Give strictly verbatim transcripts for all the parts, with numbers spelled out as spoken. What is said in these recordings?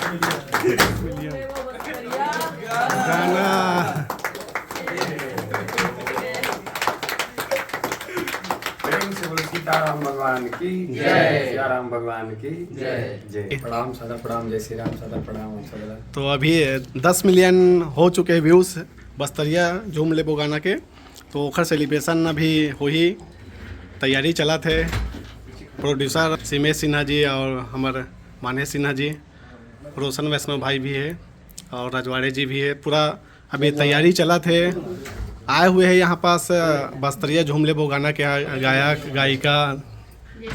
गाना। प्रेम से बोलो सीताराम भगवान की जय। सियाराम भगवान की जय। जय। प्रणाम, सादर प्रणाम, जय श्री राम, सादर प्रणाम, आप सबला। तो अभी दस मिलियन हो चुके हैं व्यूज बस्तरिया झूम लेबो गाना के, तो ओखर सेलिब्रेशन अभी होही, तैयारी चलत हे। प्रोड्यूसर सीमेश सिन्हा जी और हमर मानेश सिन्हा जी, रोशन वैष्णव भाई भी है और रजवाड़े जी भी है। पूरा अभी तैयारी चलत हे। आए हुए हैं यहाँ पास, अ, बस्तरिया झूम लेबो गाना के गायक, गायिका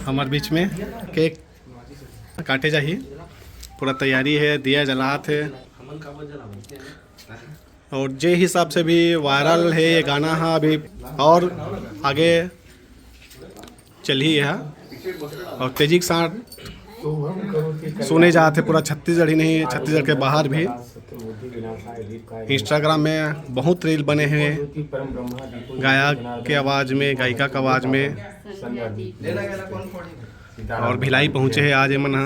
हमर बीच में। केक काटे जाही, पूरा तैयारी है, दिया जलात है। और जे हिसाब से भी वायरल है ये गाना है अभी, और आगे चलही है, और तेजी के साथ सुने जात है पूरा छत्तीसगढ़ ही नहीं, छत्तीसगढ़ के बाहर भी। इंस्टाग्राम में बहुत रील बने हैं गायक के आवाज़ में, गायिका के आवाज़ में। और भिलाई पहुँचे हैं आज ये मन हा।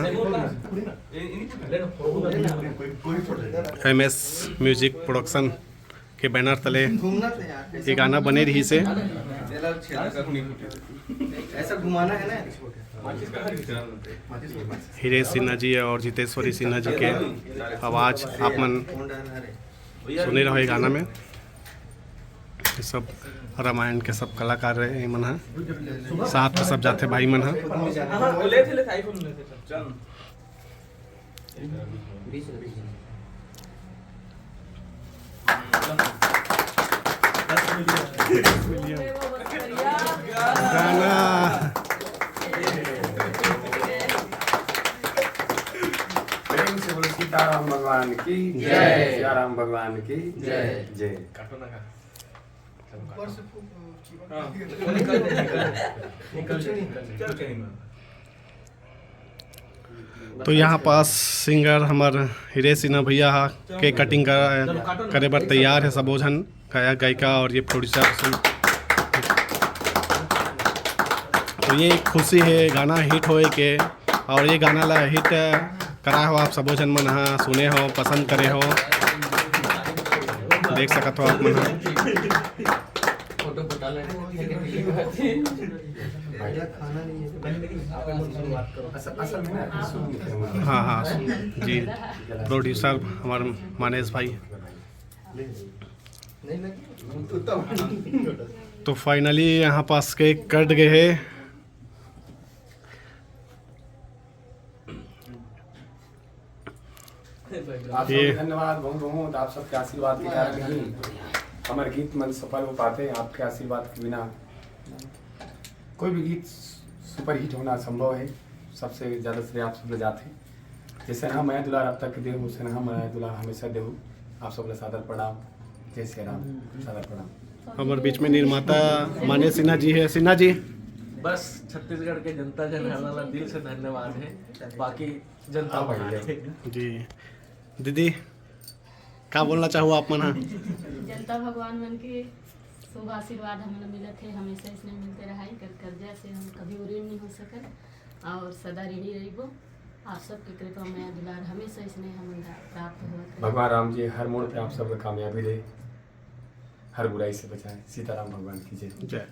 एम एस म्यूजिक प्रोडक्शन के बैनर तले ये गाना बने रही से। ऐसा घुमाना है ना। हिरेश सिन्हा जी और जितेश्वरी सिन्हा जी के आवाज़ आप मन सुने रहो ये गाना में। ये सब रामायण के सब कलाकार रहे, ये मन ह साथ में सब जाथे भाई मन ह। गाना। प्रेम से बोलो सीताराम भगवान की जय। सियाराम भगवान की जय। जय। ऊपर से फूक, चिपक हाँ। गया। निकल, निकल, निकल, निकल, चल, चल। तो यहाँ पास सिंगर हमर हिरेश सिन्हा भैया हा केक कटिंग कर, करे बर तैयार है। सबो झन गायक गायिका और ये प्रोड्यूसर। तो ये एक खुशी है गाना हिट होए के, और ये गाना ला हिट कराए हो आप सबो झन मन हा, सुने हो, पसंद करे हो, देख सकत हो आप मन हा। हाँ, हाँ, जी, प्रोड्यूसर हमारे मानेश भाई। तो फाइनली यहाँ पास केक कट गए है। आप ये सबके धन्यवाद, बहुत बहुत आप सबके आशीर्वाद के कारण ही हमर गीत मन सफल हो पाते हैं। आपके आशीर्वाद के बिना कोई भी गीत सुपरहिट होना असंभव है। सबसे ज्यादा श्रेय आप सब ले जाते हैं। जैसे ना मया दुलार अब तक के देहू, वैसे ना मया दुलार हमेशा देहू। आप सब ले सादर प्रणाम, जय श्री राम, सादर प्रणाम। हमर बीच में निर्माता मानेश सिन्हा जी है। सिन्हा जी। बस छत्तीसगढ़ के जनता जनार्दन ला दिल से धन्यवाद है, बाकी जनता बढ़िया। जी दीदी, का बोलना चाहू आप मन हा? जनता भगवान मन के शुभ आशीर्वाद हमन मिलत हे, हमेशा इसने मिलते रहा। एकर कर्जा से हम कभी ऋण नहीं हो सकन और सदा ऋणी रहिबो। आप सबके कृपा, मया दुलार हमेशा इसने हमन ला प्राप्त होत रहे। भगवान राम जी हर मोड़ पे आप सब कामयाबी दे, हर बुराई से बचाए। सीताराम भगवान की जय। जय।